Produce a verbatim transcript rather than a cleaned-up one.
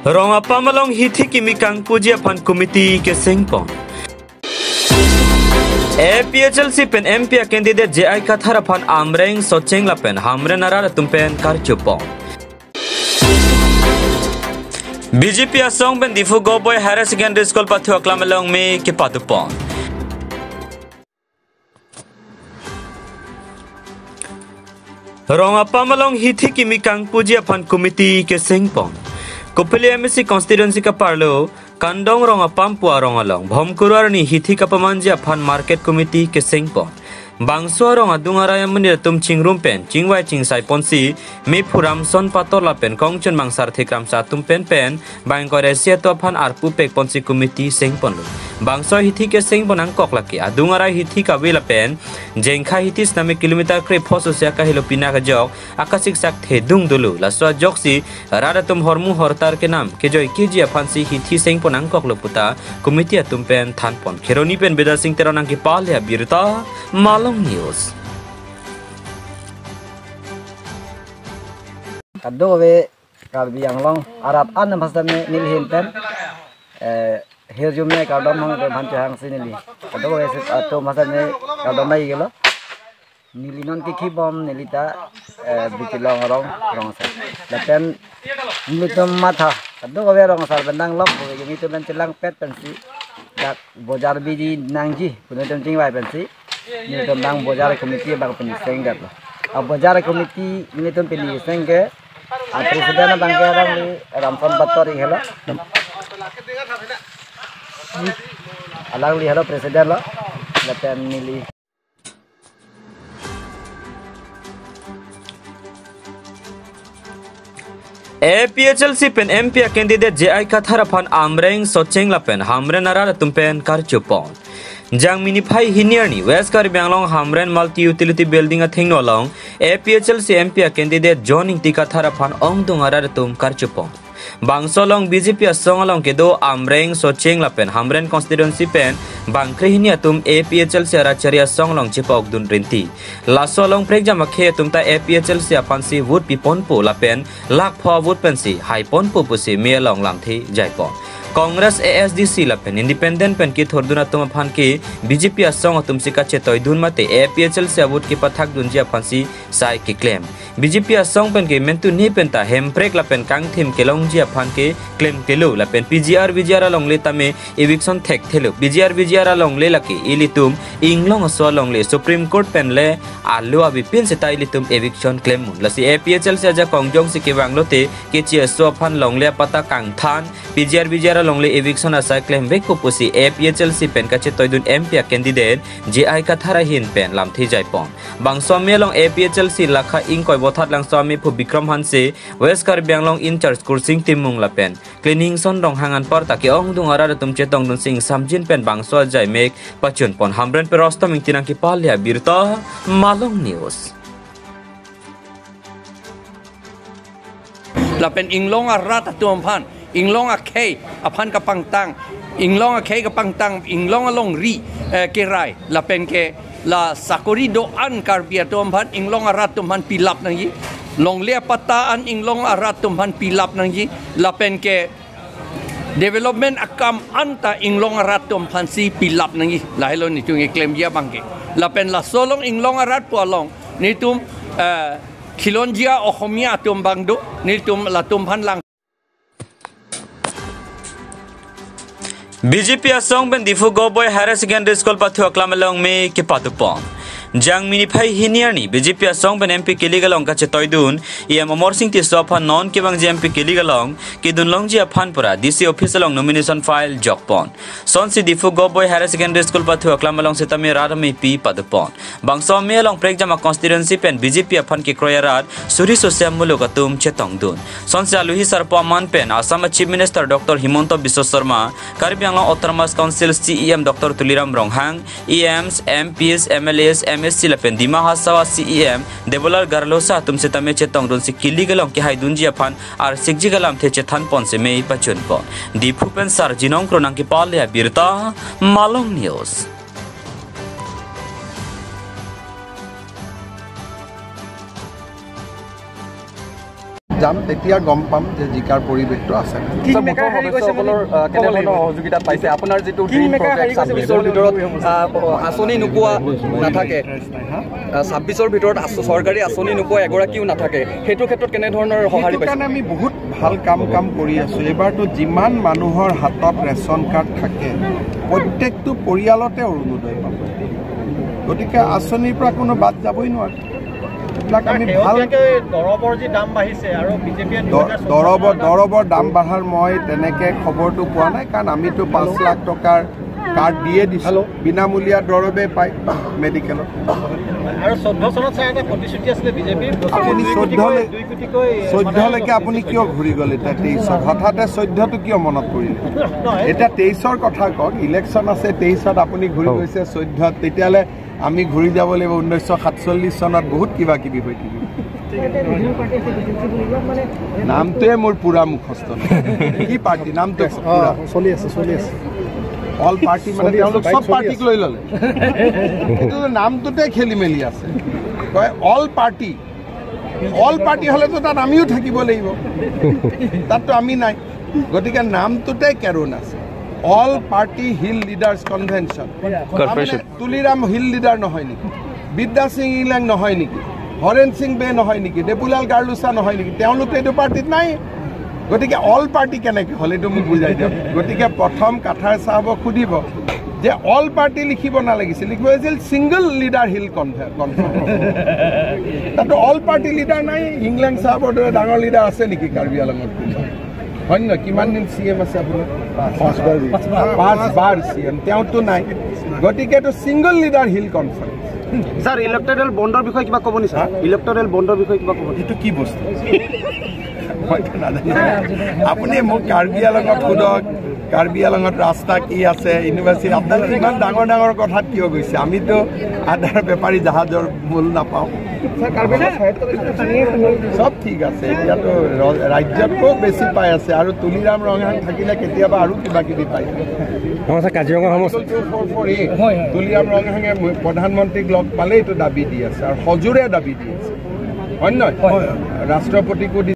Rong Apam along hithi kimi kangpuji aphan committee kesengpon. A P H L C pen M P a candidate J I Kathar aphan Amreng, Socheng lapen Hamren arat atum pen karchupon. B J P asong pen Diphu Govt Boys Higher Secondary School pathu aklam along me kepatupon. Rong Apam along hithi kimi kangpuji aphan committee kesengpon. Kopili M A C constituency kaparlo Kandong Rong Apam pu arong along Bhomkuru arni hithi kapamanji aphan market committee kesengpon. Bangso arong adung arai amonit atum chingrum pen chingvai chingsaiponsi mephu Ramson Pator lapen kongchunbang Sarthe Kramsa atum pen pen bang ingkoi ra isi atum aphan arpu pekponsi committee sengponlo. Bangso hithi kesengpon angkok lake adung arai hithi kave lapen jengkha hithi sitame kilometer krepho sose akahelo pinak ajok akasiksak thedung dolo. Laso ajoksi rat atum hormu hortar kenam kejoikeji aphansi hithi sengpon angkoklo puta committee atum pen thanpon. Kheroni pen Bidya Sing Teron nangkepale abirta, Malong News. Kadokave Karbi Anglong arat an masame neli ahin pen, eh, hirjume kardom hang pen phan chehangsi neli. Kadokave atum masame kardom lagi gelo. Neli non kikhibom neli ta, eh, Bikilong arong, rong asar. Lapen nelitum matha kadokave rong asar pen nanglok, nelitum pen chelangpet pensi dak bojar biji nangji pu nelitum chingvai pensi nelitum bang bojar committee bang pen sengdetlo. A bojar committee nelitum pen seng ke, a president abang ke alangli Ramson Pator helo. Alangli helo president lo. Lapen neli A P H L C pen M P a candidate J I Kathar aphan Amreng, Socheng lapen Hamren arat atum pen karchupon. Jangmi niphai hini arni West Karbi Anglong Hamren Multi Utility Building athengno along A P H L C M P a candidate John Ingti Kathar aphan ongdung arat atum karchupon. Bangso along B J P asong along kedo Amreng, Socheng lapen Hamren constituency pen bangkre hini atum A P H L C arat chari asong along chepokdun rinti. Laso along prekjam akhei atum ta A P H L C aphansi vote piponpo lapen lakh pho vote pensi haiponpo pusi me along lamthe jaipon. Congress, A S D C lapen independent pen kethurdun atum aphan ke B J P asong atumsi kachetoidun mate A P H L C a vote kepathakdunji aphansi sai keklem. B J P asong pen ke mentu ne penta hemprek lapen kangthim kelongji aphan ke klemklelo lapen P G R V G R alongle tame eviction thekthelo. P G R V G R alongle lake ilitum inglong aso alongle Supreme Court pen le alo abipin seta ilitum eviction klem un. Lasi A P H L C ajakong jongsi kevang lote kechi aso aphan longle apatta kangthan, P G R V G R alongle eviction asai klemvekpo pusi A P H L C pen kachetoidun M P a candidate J I Kathar ahin pen lamthe jaipon. Bangso ame along A P H L C lakha ingkoi bothat langso amephu Bikram Hanse, West Karbi Anglong in-charge Kursing Timung lapen Cleaning Son Ronghang anparta ke-ongdung arat atum chetongdunsi ingsamjin pen bangso ajai mek pachunpon. Hamren pen Rostom Ingti nangkepale abirta, Malong News. Lapen inglong arat atum aphan, inglong akhei aphan kapangtang, inglong akhei kapangtang, inglong alongri, eh, kerai, lapen ke la sakori do-an Karbi atum aphan, inglong arat atum aphan pilap nangji, longle apatta an inglong arat atum aphan pilap nangji, lapen ke development akam anta inglong arat atum aphansi pilap nangji. Lahelo netum keklemji abang ke. Lapen laso along inglong arat pu along netum, eh, khilonjia Ohomia atum abang do, netum latum aphan lang. B J P asong pen Diphu Govt Boys Higher Secondary School pathu aklam along me kepatupon. Jangmi niphai hini arni B J P asong pen M P kilik along kachetoidun E M Amarsing Tisso aphan non kevangji M P kilik along kedun longji aphan pura D C office along nomination file jokpon. Sonsi Diphu Govt Boys Higher Secondary School pathu aklam along sitame rat amepi padupon. Bangso ame along prekjam a constituency pen B J P aphan kekroi arat suri sose amuluk atum chetongdun. Sonsi aluhi sarpo aman pen Assam a Chief Minister Doctor Himanta Biswa Sarma, Karbi Anglong Autonomous Council C E M Doctor Tuliram Ronghang, E Ms, M Ps, M L As, M S C lapen Dima Hasao a C E M Debolal Gorlosa atum sitame chetongdunsi kilik along kehaidunji aphan arsikji alamthe chethanponsi mei pachunpon. Diphu pen Sarjinong Kro nangkepale abirta, Malong News. যাম, তেতিয়া গম পাম যে জিকাৰ পৰিৱেশটো আছে। King sir, maker বঠো হাৰি গৈছে বুলি সদস্যসকলৰ, আহ, ক'ব কেনেধৰণৰ লাগিব। সহযোগিতা পাইছে? আপোনাৰ যিটো কিং ড্ৰিম মেকাৰ হাৰি প্ৰজেক্ট, গৈছে বুলি ছাব্বিছৰ ভিতৰত, আহ, আঁচনি নোপোৱা নাথাকে। আহ, ছাব্বিছৰ ভিতৰত আছ-, চৰকাৰী আঁচনি নোপোৱা এগৰাকীও নাথাকে। সেইটো ক্ষেত্ৰত কেনেধৰণৰ সঁহাৰি সেইটো পাইছে? কাৰণে আমি বহুত ভাল কাম, কাম কৰি আছো। এইবাৰতো যিমান মানুহৰ হাতত ৰেচন কাৰ্ড থাকে, প্ৰত্যেকটো পৰিয়ালতে অৰুণোদয় পাব। গতিকে আঁচনিৰ পৰা কোনো বাদ যাবই নোৱাৰে। এইবিলাক আমি ভাল শেহতীয়াকৈ দৰৱৰ যি দাম বাঢ়িছে আৰু বিজেপিয়ে দ-, দুহেজাৰ চৌধ্য দৰৱৰ, চনৰ দাম দৰৱৰ দাম বাঢ়াৰ মই তেনেকে খবৰটো পোৱা নাই, কাৰণ আমিতো পাঁচ লাখ টকাৰ কাৰ্ড দিয়ে দিছো। হেল্ল'। বিনামূলীয়া দৰৱে পায় মেডিকেলত। আৰু চৌধ্য চনত ছাৰ এটা প্ৰতিশ্ৰুতি আছিলে বিজেপিৰ, আপুনি দুই কোটিকৈ, চৌধ্য লে-, দুই কোটিকৈ চৌধ্য লৈকে আপুনি কিয় ঘূৰি গ'ল এতিয়া তেইছত? হঠাতে চৌধ্যটো কিয় মনত পৰিলে? নহয়। এতিয়া তেইছৰ কথা কওক, ইলেকশ্যন আছে তেইছত, আপুনি ঘূৰি অ। গৈছে চৌধ্যত, তেতিয়াহ'লে আমি ঘূৰি যাব লাগিব ঊনৈছশ সাতচল্লিছ চনত, বহুত কিবা কিবি হৈ থাকিব। নামটোৱে মোৰ পুৰা মুখস্থ নাই। কি পাৰ্টি? নামটো অ, পুৰা। চলি আছে, চলি আছে। অল পাৰ্টি মানে চলি আছে, তেওঁলোক বাইক চব চলি পাৰ্টিক আছে। লৈ ল'লে। এইটো নামটোতে খেলি মেলি আছে। কয় অল পাৰ্টি। অল পাৰ্টি হ'লেতো তাত আমিও থাকিব লাগিব। তাততো আমি নাই। গতিকে নামটোতে কেৰোণ আছে। All party hill leaders convention. Corporation. তাৰমানে তুলিৰাম হিল লিডাৰ নহয় নেকি? বিদ্যা সিং ইংলেং নহয় নেকি? হৰেণ সিং বে নহয় নেকি? দেবুলাল গাৰ্লুচা নহয় নেকি? তেওঁলোকতো এইটো পাৰ্টিত নাই। গতিকে অল পাৰ্টি কেনেকে হ'ল, এইটো মোক বুজাই দিয়ক। গতিকে প্ৰথম কাথাৰ চাহাবক সুধিব যে অল পাৰ্টি লিখিব নালাগিছিল, লিখিব লাগিছিল ছিংগল লিডাৰ হিল কনভে-, কনফাৰেন্স। তাতো অল পাৰ্টি লিডাৰ নাই। ইংলেং চাহাবৰ দৰে ডাঙৰ লিডাৰ আছে নেকি কাৰ্বি আংলঙত? হয় নে নহয়? কিমান দিন চি এম আছে আপোনাৰ? পাঁচবাৰ। পাঁচবাৰ চি এম, তেওঁতো নাই। গতিকে এইটো single leader hill conference. Sir, electoral বণ্ডৰ বিষয়ে কিবা ক'ব নি ছাৰ? হা? ইলেক্টৰেল বণ্ডৰ বিষয়ে কিবা ক'ব নি? এইটো কি বস্তু? মই নাজানো। আপুনি মোক কাৰ্বি আংলঙত সোধক, কাৰ্বি আংলঙত ৰাস্তা কি আছে, ইউনিভাৰ্চিটি, আপোনালোকে ইমান ডাঙৰ ডাঙৰ কথাত কিয় গৈছে? আমিতো আধাৰ বেপাৰী জাহাজৰ মূল নাপাওঁ। ছাৰ, কাৰ্বি আংলঙত স্বায়ত্তশাসিত স্থানীয় সময় চব ঠিক আছে, এতিয়াতো ৰ-, ৰাজ্যতকৈ বেছি পাই আছে আৰু তুলিৰাম ৰংহাং থাকিলে কেতিয়াবা আৰু কিবা কিবি পাই। অ, ছাৰ, কাজিৰঙা সমষ্টি। Article two four four A, হয়, হয়। তুলিৰাম ৰংহাঙে মু-, প্ৰধানমন্ত্ৰীক লগ পালে এইটো দাবী দি আছে আৰু সজোৰে দাবী দি আছে, হয় নে নহয়? হয়। ৰাষ্ট্ৰপতিকো দি